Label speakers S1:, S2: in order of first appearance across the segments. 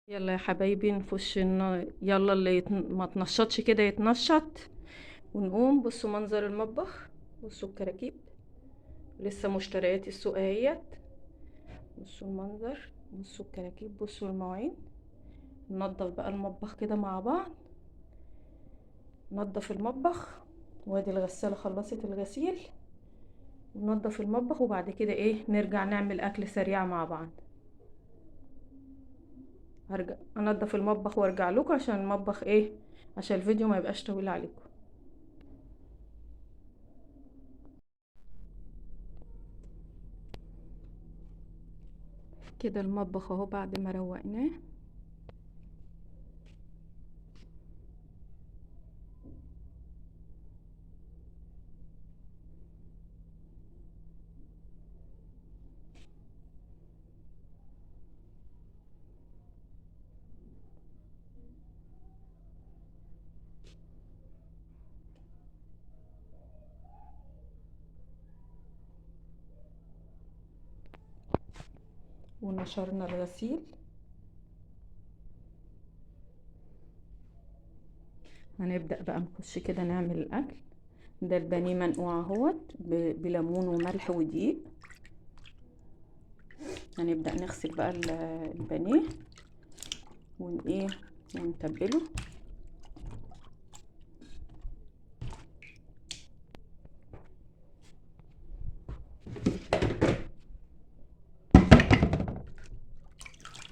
S1: يلا يا حبايبي نخش يلا اللي ما تنشطش كده يتنشط ونقوم. بصوا منظر المطبخ، بصوا الكراكيب، لسه مشتريات السوق اهيت. بصوا المنظر، بصوا الكراكيب، بصوا المواعين. ننضف بقى المطبخ كده مع بعض، ننضف المطبخ. وادي الغسالة خلصت الغسيل، وننضف المطبخ وبعد كده ايه نرجع نعمل اكل سريع مع بعض. هرجع انضف المطبخ وارجع لكم عشان المطبخ ايه، عشان الفيديو ما يبقاش طويل عليكم. كده المطبخ اهو بعد ما روقناه. ونشرنا الغسيل. هنبدأ بقى نخش كده نعمل الأكل. ده البانيه منقوع اهوت بليمون وملح ودقيق. هنبدأ نغسل بقى البانيه ون ونتبله.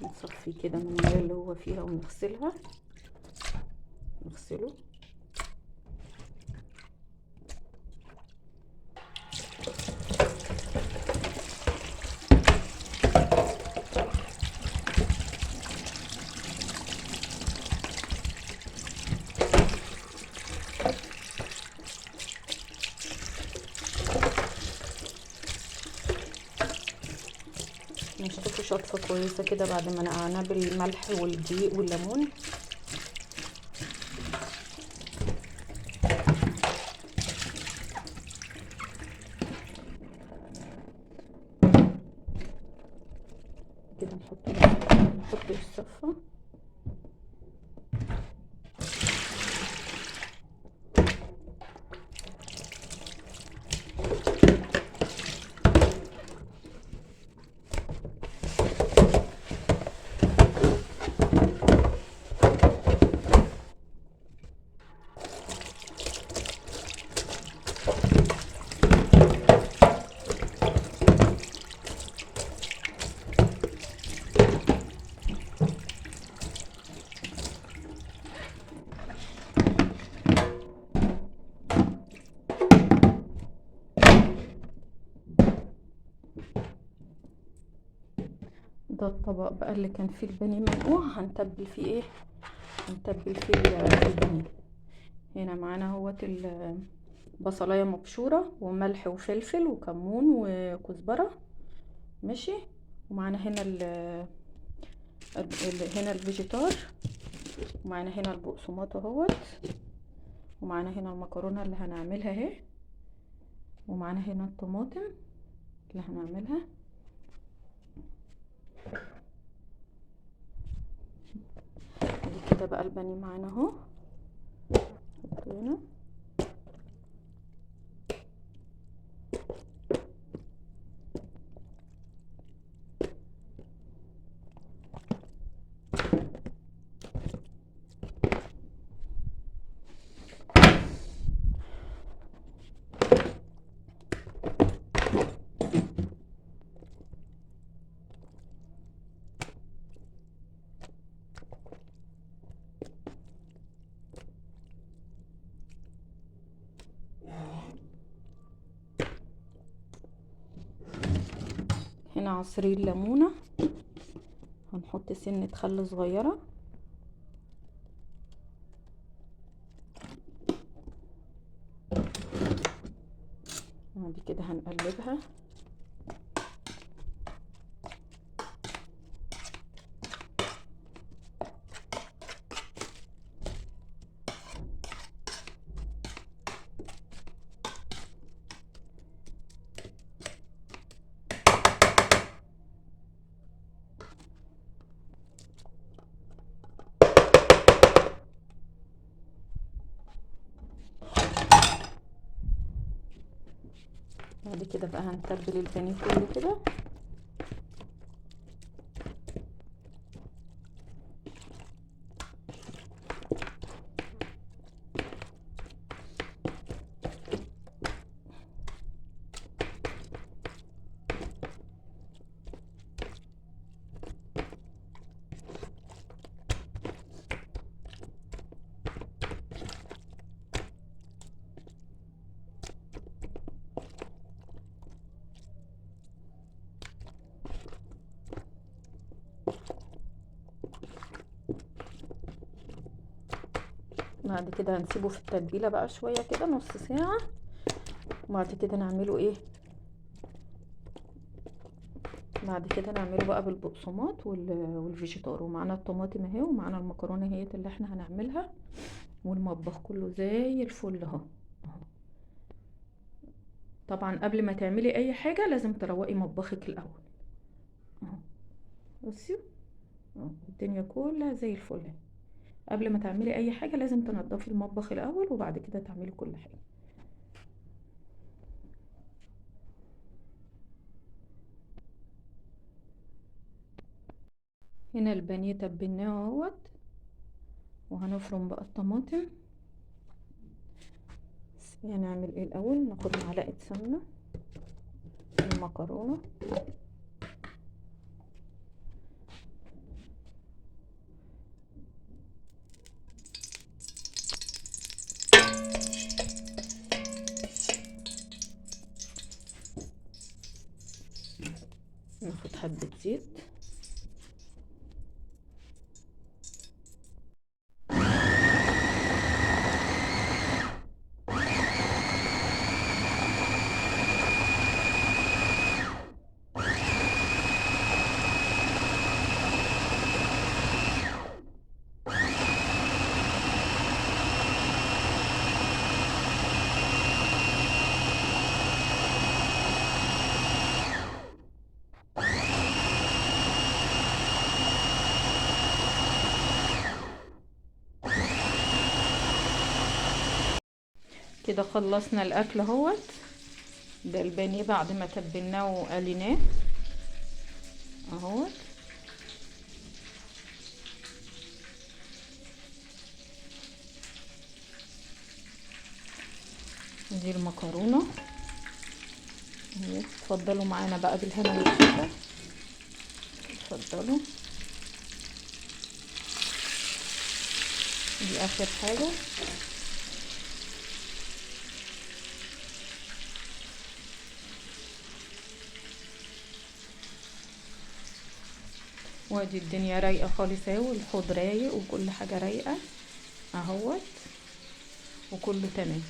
S1: نصفيه كده من المية اللي هو فيها ونغسلها، نغسله. نشطفه شطفة كويسة كده بعد ما نقعناه بالملح والدقيق والليمون. كده نحطه الصفة. ده الطبق بقى اللي كان فيه البانيه منقوع، هنتبل فيه ايه، هنتبل فيه البانيه. هنا معانا اهوت البصلايه مبشوره وملح وفلفل وكمون وكزبره، ماشي. ومعانا هنا هنا الفيجيتار، ومعانا هنا البقسماط اهوت، ومعانا هنا المكرونه اللي هنعملها اهي، ومعانا هنا الطماطم اللي هنعملها. ادي كده بقى البانيه معانا اهو، نحطه هنا. هنا عصير ليمونه، هنحط سنة خل صغيرة، بعد كده هنقلبها. بعد كده بقى هنتبل البانيه كله كده. بعد كده هنسيبه في التتبيله بقى شوية كده، نص ساعة. وبعد كده نعمله ايه؟ بعد كده نعمله بقى بالبقسماط والفيجيتار. ومعانا الطماطم اهي، ومعانا المكرونه اهي اللي احنا هنعملها، والمطبخ كله زي الفل اهو. طبعا قبل ما تعملي اي حاجة لازم تروقي مطبخك الاول اهو. بصي اهو الدنيا كلها زي الفل. قبل ما تعملي اي حاجة لازم تنضفي المطبخ الاول، وبعد كده تعملي كل حاجة. هنا البانيه تبلناه اهوت، وهنفرم بقى الطماطم. هنعمل ايه الاول؟ ناخد معلقه سمنه، المكرونه، ناخد حبه زيت، كده خلصنا الاكل اهوت. ده البانيه بعد ما تبلناه وقليناه اهوت. دي المكرونه اهي. اتفضلوا معانا بقى بالهنا والشفا، اتفضلوا. دي اخر حاجة. وادي الدنيا رايقة خالص اهي، والحوض رايق وكل حاجة رايقة اهوت، وكله تمام.